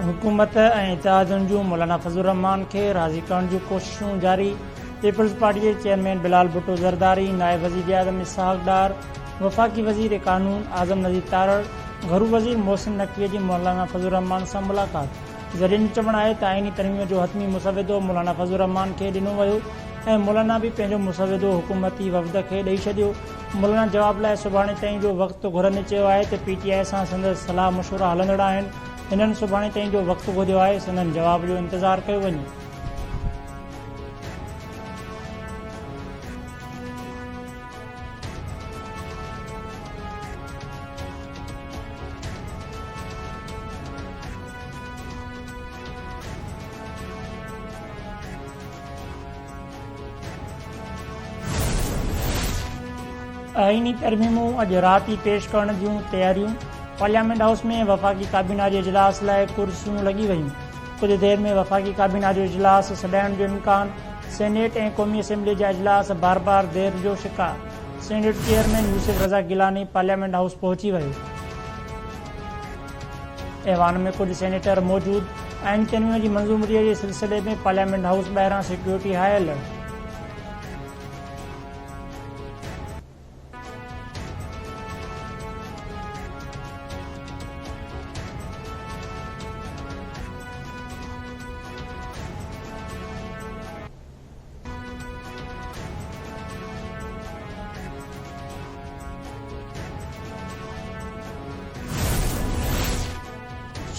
حڪومت ۽ اتحادين جون مولانا فضل الرحمان کي راضي ڪرڻ جون ڪوششون جاري، پيپلز پارٽي جي چيئرمين بلال ڀٽو زرداري، نائب وزيراعظم اسحاق ڊار، وفاقي وزير قانون اعظم نذير تارڙ، گهرو وزير محسن نقوي جي مولانا فضل الرحمان سان ملاقات. ذريعن جو چوڻ آهي ته آئيني ترميم جو حتمي مسودو مولانا فضل الرحمان کي ڏنو ويو ۽ مولانا به پنهنجو مسودو حڪومتي وفد کي ڏئي ڇڏيو. مولانا جواب لاء سڀاڻي تائين جو وقت گهرندي چيو آهي ته پي ٽي آء سان سندس صلاح مشورا هلندڙ آهن، هنن سڀاڻي تائين جو وقت گهريو آهي، سندن جواب جو انتظار ڪيو وڃي. آئيني ترميمون اڄ رات ئي پيش ڪرڻ جون تياريون، پارليامينٽ هائوس ۾ وفاقي ڪابينا جي اجلاس لاء ڪرسيون لڳي ويون، ڪجهه دير ۾ وفاقي ڪابينا جو اجلاس سڏائڻ جو امڪان، سينيٽ ۽ قومي اسيمبلي جا اجلاس بار بار دير جو شڪار، senate chairman Yousuf Raza Gilani parliament house پهچي ويو. ايوان ۾ ڪجهه سينيٽر موجود آئيني ترميم جي منظوري جي سلسلي ۾ پارليامينٽ هائوس ٻاهران سيڪيورٽي هاء الرٽ.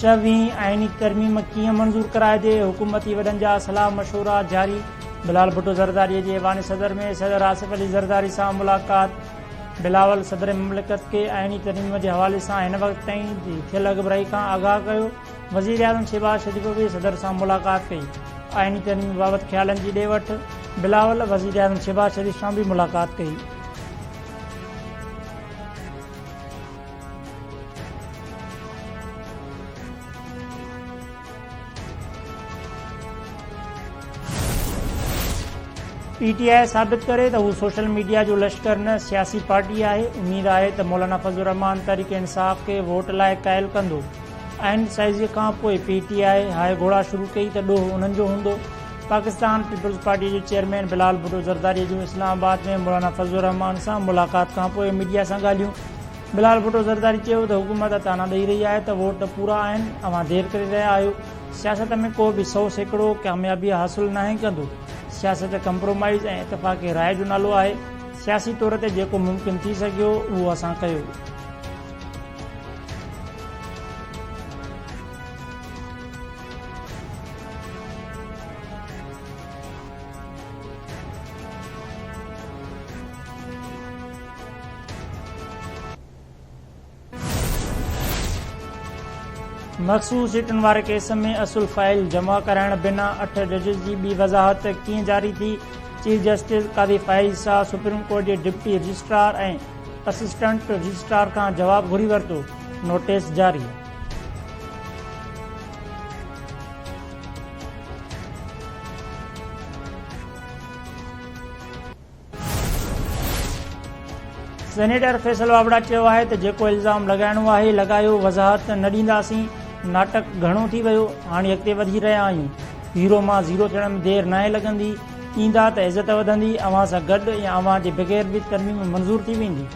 ڇويهين آئيني ترميم ڪيئن منظور ڪرائجي، حڪومتي وڏن جا صلاح مشورا جاري، بلال ڀٽو زرداري جي ايوان صدر ۾ صدر آصف علي زرداري سان ملاقات، بلاول صدر مملڪت کي آئيني ترميم جي حوالي سان هن وقت تائين جي ٿيل اڳڀرائي کان آگاهه ڪيو، وزيراعظم شهباز شريف به صدر سان ملاقات ڪئي، آئيني ترميم بابت خيالن جي ڏي وٺ، بلاول وزيراعظم شهباز شريف سان به ملاقات ڪئي. پي ٽي آء ثابت ڪري ته هو سوشل ميڊيا جو لشڪر نه سياسي پارٽي آهي، اميد آهي ته مولانا فضل الرحمان تحريڪ انصاف کي ووٽ لاء قائل ڪندو. آئين سازيء کان پوء پي ٽي آء هاء گهوڙا شروع ڪئي ته ڏوهه انهن جو هوندو، پاڪستان پيپلز پارٽي جي چيئرمين بلال ڀٽو زرداري جون اسلام آباد ۾ مولانا فضل الرحمان سان ملاقات کان پوء ميڊيا سان ڳالهيون، بلال ڀٽو زرداري چيو ته حڪومت طعنا ڏئي رهي آهي ته ووٽ پورا آهن، اوهان دير ڪري رهيا آهيو، سياست ۾ ڪو به 100% ڪاميابي حاصل ناهي ڪندو، سياست ڪمپرومائيز ۽ اتفاق راء جو نالو آهي، سياسي طور تي جيڪو ممڪن ٿي سگهيو اهو اسان ڪيو. مخصوص سيٽن واري ڪيس ۾ اصل فائل جمع ڪرائڻ بنا اٺ ججز جي ٻي وضاحت ڪيئن جاري ٿي؟ Chief justice Qazi Faez Isa supreme court جي ڊپٽي رجسٽرار ۽ اسسٽنٽ رجسٽرار کان جواب گهري ورتو، نوٽيس جاري. سينيٽر فيصل واوڊا چيو آهي ته جيڪو الزام لڳائڻو آهي لڳايو، وضاحت نه ڏينداسين، ناٽڪ گهڻو ٿي ويو، هاڻي اڳتي وڌي رهيا آهيون، هيرو مان زيرو ٿيڻ ۾ دير ناهي لڳندي، ايندا ته عزت وڌندي، اوهان سان گڏ يا اوهان جي بغير به ترميم منظور ٿي ويندي.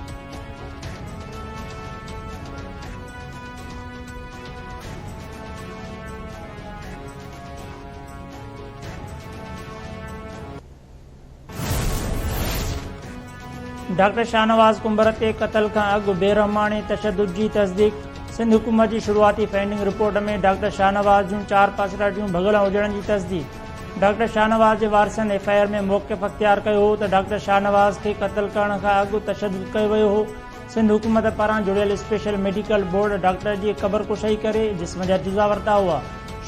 ڊاڪٽر شاهنواز ڪنڀر تي قتل کان اڳ بيرحماڻي تشدد جي تصديق، سنڌ حڪومت جي شروعاتي فائنڊنگ رپورٽ ۾ ڊاڪٽر شاهنواز جون چار پاسراٽيون ڀڳل هجڻ جي تصديق، ڊاڪٽر شاهنواز جي وارثن ايف I R ۾ موقف اختيار ڪيو هو ته ڊاڪٽر شاهنواز کي قتل ڪرڻ کان اڳ تشدد ڪيو ويو هو، سنڌ حڪومت پاران جوڙيل اسپيشل ميڊيڪل بورڊ ڊاڪٽر جي قبر ڪشائي ڪري جسم جا جزا ورتا هئا.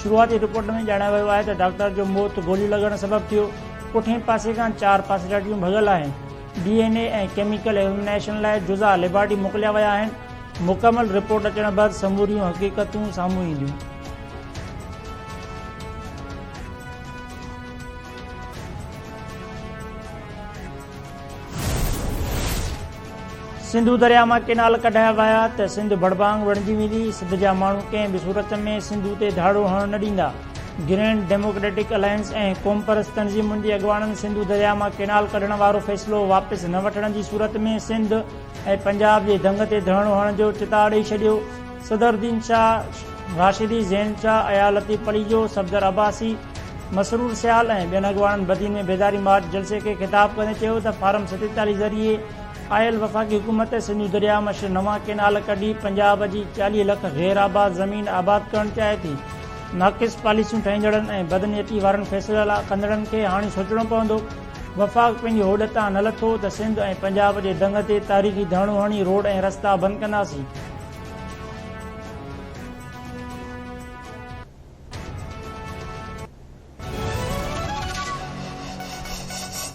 شروعاتي رپورٽ ۾ ڄاڻايو ويو آهي ته ڊاڪٽر جو موت گوليون لڳڻ سبب ٿيو، پٺئين پاسي کان چار پاسراٽيون ڀڳل آهن، ڊي اين اي ۽ ڪيميڪل ايگزمينيشن لاء جزا ليبارٽري موڪليا ويا آهن، مڪمل رپورٽ اچڻ بعد سموريون حقيقتون سامهون اينديون. سنڌو درياء مان ڪينال ڪڍايا ويا ته سنڌ ڀڙڀانگ بڻجي ويندي، سنڌ جا ماڻهو ڪنهن به صورت ۾ سنڌو تي ڌاڙو هڻڻ نه ڏيندا. گرينڊ ڊيموڪريٽڪ الائنس ۽ قومپرست تنظيمن جي اڳواڻن سنڌو درياء مان ڪينال ڪڍڻ وارو فيصلو واپس نه وٺڻ جي صورت ۾ سنڌ ۽ پنجاب جي دنگ تي ڌرڻو هڻڻ جو چتاء ڏئي ڇڏيو. صدر الدين شاهه راشدي، زين شاهه، اياز لطيف پليجو، صفدر عباسي، مسرور سيال ۽ ٻين اڳواڻن بدين ۾ بيداري مارچ جلسي کي خطاب ڪندي چيو ته فارم 47 ذريعي آيل وفاقي حڪومت سنڌو درياء مان نوان ڪينال ڪڍي پنجاب جي 40 لک غير آباد زمين آباد ڪرڻ چاهي ٿي، ناقص پاليسيون ٺاهيندڙن ۽ بدنيتي وارن فيصلا ڪندڙن کي هاڻي سوچڻو پوندو، وفاق پنهنجي هوڏ تان نه لٿو ته سنڌ ۽ پنجاب جي دنگ تي تاريخي ڌرڻو هڻي روڊ ۽ رستا بند ڪنداسين.